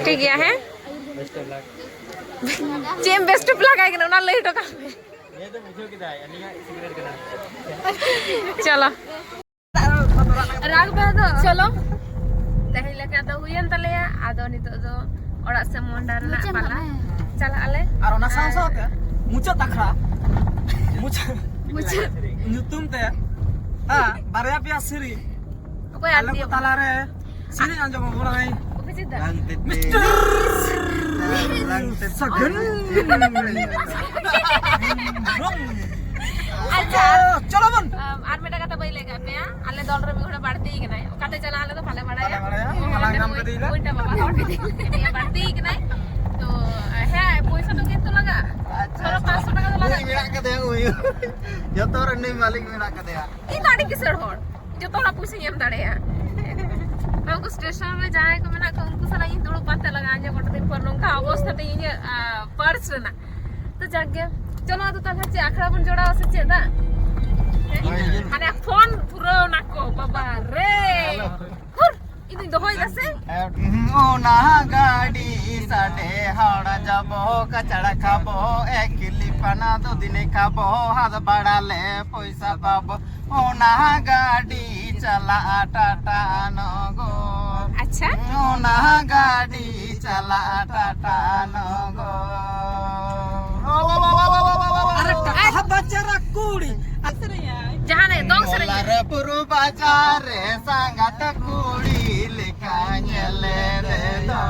ᱴᱷᱤᱠ ᱜᱮᱭᱟ, ᱦᱮᱸ? ᱪᱮᱫ ᱮᱢ best of luck ᱟᱭ ᱠᱟᱱᱟ, ᱚᱱᱟ ᱞᱟᱹᱭ ᱦᱚᱴᱚ ᱠᱟᱜ ᱢᱮ᱾ ᱪᱚᱞᱚ᱾ ᱨᱟᱜᱽ ᱵᱟ ᱫᱚ᱾ ᱪᱚᱞᱚ᱾ ᱛᱮᱦᱮᱧ ᱞᱮᱠᱟ ᱫᱚ ᱦᱩᱭᱮᱱ ᱛᱟᱞᱮᱭᱟ, ᱟᱫᱚ ᱱᱤᱛᱚᱜ ᱫᱚ ᱚᱲᱟᱜ ᱥᱮᱫ ᱢᱚᱦᱰᱟ ᱨᱮᱱᱟᱜ ᱢᱩᱪᱟᱹᱫ ᱯᱟᱞᱟ ᱠᱟᱜ ᱢᱮ᱾ ᱪᱟᱞᱟᱜ ᱟᱞᱮ᱾ ᱟᱨ ᱚᱱᱟ ᱥᱟᱶ ᱟᱨ ᱥᱟᱶᱛᱮ ᱢᱩᱪᱟᱹᱫ ᱟᱠᱷᱲᱟ, ᱢᱩᱪᱟᱹᱫ ᱢᱩᱪᱟᱹᱫ᱾ ᱧᱩᱛᱩᱢ ᱛᱮ, ᱦᱮᱸ, ᱵᱟᱨᱭᱟ ᱯᱮᱭᱟ ᱥᱤᱨᱤᱧ ᱚᱠᱚᱭ ᱟᱞᱮ ᱟᱨ ᱠᱚ ᱛᱟᱞᱟᱨᱮ ᱥᱤᱨᱤᱧ ᱟᱸᱡᱚᱢ ᱟᱵᱚᱱᱟᱭ᱾ ᱚᱠᱚᱭ ᱪᱮᱫᱟᱜ? ᱞᱟᱝ ᱛᱮᱛᱮ, ᱢᱤᱥᱴᱟᱨ ᱞᱟᱝ ᱛᱮᱛᱮ᱾ ᱥᱟᱹᱜᱩᱱ᱾ ᱟᱪᱪᱷᱟ᱾ ᱪᱚᱞᱚ ᱵᱚᱱ᱾ ᱟᱢ, ᱟᱨ ᱢᱤᱫᱴᱟᱝ ᱠᱟᱛᱷᱟ ᱵᱟᱹᱧ ᱞᱟᱹᱭ ᱠᱟᱜ ᱯᱮᱭᱟ, ᱟᱞᱮ ᱫᱚᱞ ᱨᱮ ᱢᱤᱫ ᱦᱚᱲᱮ ᱵᱟᱹᱲᱛᱤ ᱠᱟᱱᱟᱭ, ᱚᱠᱟᱛᱮ ᱪᱟᱞᱟᱜ ᱟᱞᱮ ᱫᱚ ᱵᱟᱞᱮ ᱵᱟᱲᱟᱭᱟ᱾ ᱵᱟᱞᱮ ᱵᱟᱲᱟᱭᱟ᱾ ᱦᱮᱸ, ᱦᱟᱞᱟᱝ ᱧᱟᱢ ᱠᱮᱫᱮᱭᱟ᱾ ᱩᱱᱤᱴᱟᱜ ᱵᱟᱵᱟ ᱦᱚᱲ ᱠᱟᱱᱟᱭ, ᱩᱱᱤ ᱵᱟᱹᱲᱛᱤ ᱠᱟᱱᱟᱭ᱾ ᱛᱚ, ᱦᱮᱸ, ᱯᱚᱭᱥᱟ ᱫᱚ ᱠᱤᱱᱛᱩ ᱞᱟᱜᱟᱜᱼᱟ᱾ ᱟᱪᱪᱷᱟ, ᱫᱷᱚᱨᱚ, ᱟᱪᱪᱷᱟ᱾ ᱯᱟᱸᱪᱥᱚ ᱴᱟᱠᱟ ᱫᱚ ᱞᱟᱜᱟᱜ ᱩᱱᱤ ᱢᱮᱱᱟᱜ ᱠᱟᱫᱮᱭᱟ, ᱩᱱᱤ᱾ ᱡᱚᱛᱚ ᱨᱮᱱ ᱱᱩᱭ ᱢᱟᱹᱞᱤᱠ ᱢᱮᱱᱟᱜ ᱠᱟᱫᱮᱭᱟ᱾ ᱤᱧ ᱫᱚ ᱟᱹᱰᱤ ᱠᱤᱥᱟᱹᱬ ᱦᱚᱲ, ᱡᱚᱛᱚ ᱦᱚᱲᱟᱜ ᱯᱚᱭᱥᱟᱧ ᱮᱢ ᱫᱟᱲᱮᱭᱟᱜᱼᱟ᱾ ᱩᱱᱠᱩ ᱥᱴᱮᱥᱚᱱ ᱨᱮ ᱡᱟᱦᱟᱸᱭ ᱠᱚ ᱢᱮᱱᱟᱜ ᱠᱚᱣᱟ, ᱩᱱᱠᱩ ᱥᱟᱞᱟᱜ ᱤᱧ ᱫᱩᱲᱩᱵ ᱯᱟᱱᱛᱮ ᱞᱟᱜᱟᱜᱼᱟ, ᱡᱮ ᱜᱚᱴᱟ ᱫᱤᱱ ᱯᱚᱨ ᱱᱚᱝᱠᱟ ᱚᱵᱚᱥᱛᱷᱟ ᱛᱤᱧ ᱤᱧᱟᱹᱜ, ᱟ, ᱯᱟᱨᱥ ᱨᱮᱱᱟᱜ᱾ ᱛᱚ ᱡᱟᱠ ᱜᱮ, ᱪᱚᱞᱚ ᱟᱫᱚ ᱛᱟᱦᱞᱮ ᱪᱮᱫ ᱟᱠᱷᱲᱟ ᱵᱚᱱ ᱡᱚᱲᱟᱣᱟ ᱥᱮ ᱪᱮᱫ ᱫᱟ? ᱦᱮᱸ? ᱦᱳᱭ, ᱦᱳᱭ᱾ ᱦᱟᱱᱮ ᱯᱷᱳᱱ ᱯᱩᱨᱟᱹᱣ ᱱᱟᱠᱚ, ᱵᱟᱵᱟ ᱨᱮ᱾ ᱦᱩᱨ, ᱤᱧ ᱫᱩᱧ ᱫᱚᱦᱚᱭᱮᱫᱟ ᱥᱮ? ᱚᱱᱟ ᱜᱟᱹᱰᱤ ᱥᱟᱰᱮ ᱦᱚᱲ ᱡᱟᱵᱚ, ᱠᱟᱪᱲᱟ ᱠᱷᱟᱵᱚ, ᱮᱠᱞᱤ ᱯᱟᱱᱟ ᱫᱚ ᱫᱤᱱᱮ ᱠᱷᱟᱵᱚ, ᱦᱟᱛ ᱵᱟᱲᱟ ᱞᱮ ᱯᱚᱭᱥᱟ ᱯᱟᱵᱚ᱾ ᱚᱱᱟ ᱜᱟᱹᱰᱤ ᱪᱟᱞᱟᱜᱼᱟ ᱴᱟᱴᱟ ᱱᱚᱜᱚᱨ᱾ ᱟᱪᱪᱷᱟ᱾ ᱚᱱᱟ ᱜᱟᱹᱰᱤ ᱪᱟᱞᱟᱜᱼᱟ ᱴᱟᱴᱟ ᱱᱚᱜᱚᱨ᱾ ᱟᱨᱮ ᱴᱟᱴᱟ ᱵᱟᱡᱟᱨ ᱠᱩᱲᱤ᱾ ᱡᱟᱦᱟᱱᱟᱜ ᱫᱚᱝ ᱥᱮᱨᱮᱧ᱾ ᱢᱚᱞᱟᱨᱯᱩᱨ ᱵᱟᱡᱟᱨ ᱨᱮ ᱥᱟᱸᱜᱟᱛ ᱠᱩᱲᱤ ᱞᱮᱠᱟ ᱧᱮᱞᱮᱫᱮ ᱫᱚ,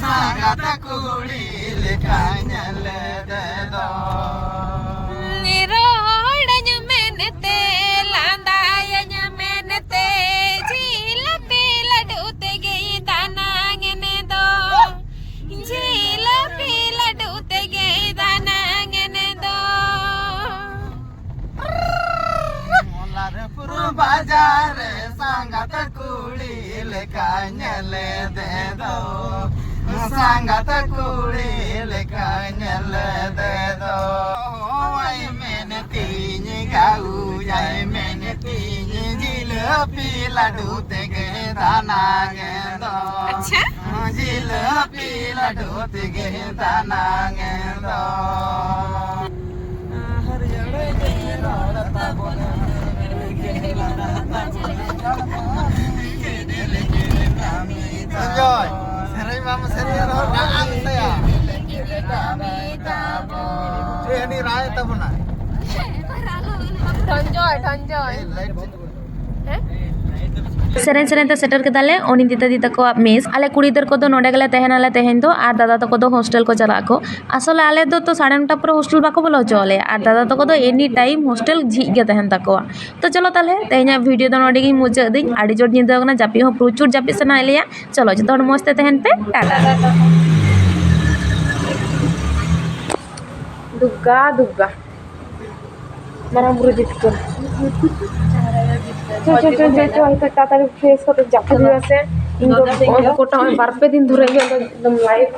ᱥᱟᱸᱜᱟᱛ ᱠᱩᱲᱤ ᱞᱮᱠᱟ ᱧᱮᱞᱮᱫᱮ ᱫᱚ᱾ ᱨᱚᱲᱟᱹᱧ ᱢᱮᱱᱛᱮ, ᱞᱟᱸᱫᱟᱭᱟᱹᱧ ᱢᱮᱱᱛᱮ, ᱡᱤᱞᱟᱹᱯᱤ ᱞᱟᱹᱰᱩ ᱛᱮᱜᱮᱭ ᱫᱟᱱᱟᱝ ᱮᱱᱮ ᱫᱚ, ᱡᱤᱞᱟᱹᱯᱤ ᱞᱟᱹᱰᱩ ᱛᱮᱜᱮᱭ ᱫᱟᱱᱟᱝ ᱮᱱᱮ ᱫᱚ᱾ ᱢᱚᱞᱟᱨᱯᱩᱨ ᱵᱟᱡᱟᱨ ᱨᱮ ᱥᱟᱸᱜᱟᱛ ᱠᱩᱲᱤ ᱞᱮᱠᱟ ᱧᱮᱞᱮᱫᱮ ᱫᱚ, ᱥᱟᱸᱜᱟᱛ ᱠᱩᱲᱤ ᱞᱮᱠᱟ ᱧᱮᱞᱮᱫᱮ ᱫᱚ᱾ ᱦᱳᱭ ᱢᱮᱱᱛᱤᱧ ᱜᱟᱹᱩᱡᱟᱭ ᱢᱮᱱᱛᱤᱧ, ᱡᱤᱞᱟᱹᱯᱤ ᱞᱟᱹᱰᱩ ᱛᱮᱜᱮ ᱫᱟᱱᱟᱝ ᱮᱱ ᱫᱚ᱾ ᱟᱪᱪᱷᱟ᱾ ᱡᱤᱞᱟᱹᱯᱤ ᱞᱟᱹᱰᱩ ᱛᱮᱜᱮ ᱫᱟᱱᱟᱝ ᱮᱱ ᱫᱚ᱾ ᱦᱟᱹᱨᱭᱟᱹᱲ ᱜᱮ ᱨᱚᱲ ᱛᱟᱵᱚᱱ᱾ ᱥᱚᱧᱡᱚᱭ, ᱥᱮᱨᱮᱧ ᱵᱟᱢ ᱥᱮᱨᱮᱧ ᱨᱮᱦᱚᱸ ᱨᱟᱜ ᱟᱢ ᱥᱮᱭᱟ᱾ ᱪᱮᱫ ᱦᱟᱹᱱᱤ ᱨᱟᱜ ᱮ ᱛᱟᱵᱚᱱᱟ? ᱴᱷᱚᱱᱡᱚᱭ, ᱴᱷᱚᱱᱡᱚᱭ᱾ ᱮᱭ, ᱞᱟᱭᱤᱴ ᱪᱮᱫ? ᱦᱮᱸ? ᱥᱮᱨᱮᱧ ᱥᱮᱨᱮᱧ ᱛᱮ ᱥᱮᱴᱮᱨ ᱠᱮᱫᱟᱞᱮ ᱚᱱᱤᱱᱫᱤᱛᱟ ᱫᱤ ᱛᱟᱠᱚᱣᱟᱜ ᱢᱮᱥ᱾ ᱟᱞᱮ ᱠᱩᱲᱤ ᱜᱤᱫᱟᱹᱨ ᱠᱚᱫᱚ ᱱᱚᱰᱮ ᱜᱮᱞᱮ ᱛᱟᱦᱮᱱᱟᱞᱮ ᱛᱮᱦᱮᱧ ᱫᱚ, ᱟᱨ ᱫᱟᱫᱟ ᱛᱟᱠᱚ ᱫᱚ ᱦᱳᱥᱴᱮᱞ ᱠᱚ ᱪᱟᱞᱟᱜ ᱟᱠᱚ᱾ ᱟᱥᱚᱞᱮ ᱟᱞᱮ ᱫᱚ ᱛᱚ ᱥᱟᱲᱮ ᱱᱚᱴᱟ ᱯᱚᱨᱮ ᱦᱳᱥᱴᱮᱞ ᱵᱟᱠᱚ ᱵᱚᱞᱚ ᱦᱚᱪᱚ ᱟᱞᱮᱭᱟ, ᱟᱨ ᱫᱟᱫᱟ ᱛᱟᱠᱚ ᱫᱚ ᱮᱱᱤ ᱴᱟᱭᱤᱢ ᱦᱳᱥᱴᱮᱞ ᱡᱷᱤᱡ ᱜᱮ ᱛᱟᱦᱮᱱ ᱛᱟᱠᱚᱣᱟ᱾ ᱛᱚ ᱪᱚᱞᱚ ᱛᱟᱦᱚᱞᱮ ᱛᱮᱦᱮᱧᱟᱜ ᱵᱷᱤᱰᱤᱭᱳ ᱫᱚ ᱱᱚᱰᱮ ᱜᱤᱧ ᱢᱩᱪᱟᱹᱫ ᱫᱟᱹᱧ᱾ ᱟᱹᱰᱤ ᱡᱳᱨ ᱧᱤᱫᱟᱹ ᱠᱟᱱᱟ, ᱡᱟᱹᱯᱤᱫ ᱦᱚᱸ ᱯᱨᱚᱪᱩᱨ ᱡᱟᱹᱯᱤᱫ ᱥᱟᱱᱟᱭᱮᱫ ᱞᱮᱭᱟ᱾ ᱪᱚᱞᱚ ᱡᱚᱛᱚ ᱦᱚᱲ ᱢᱚᱡᱽ ᱛᱮ ᱛᱟᱦᱮᱱ ᱯᱮ, ᱴᱟᱴᱟ᱾ ᱫᱩᱨᱜᱟ ᱫᱩᱨᱜᱟ, ᱢᱟᱨᱟᱝ ᱵᱩᱨᱩ ᱡᱤᱛᱠᱟᱹᱨ᱾ ᱪᱚ, ᱪᱚ, ᱪᱚ, ᱪᱚ, ᱪᱚ, ᱦᱤᱛᱚᱜ ᱛᱟᱲᱟᱛᱟᱲᱤ ᱯᱷᱨᱮᱥ ᱠᱟᱛᱮ ᱡᱟᱹᱯᱤᱫ ᱦᱩᱭᱩᱜᱼᱟ ᱥᱮ᱾ ᱤᱧ ᱫᱚ ᱱᱚᱜᱼᱚᱭ ᱜᱚᱴᱟ ᱱᱚᱜᱼᱚᱭ ᱵᱟᱨ ᱯᱮ ᱫᱤᱱ ᱫᱷᱚᱨᱮ ᱜᱮ ᱮᱠᱫᱚᱢ ᱞᱟᱭᱤᱯᱷ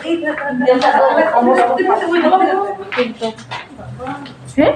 ᱦᱮᱸ?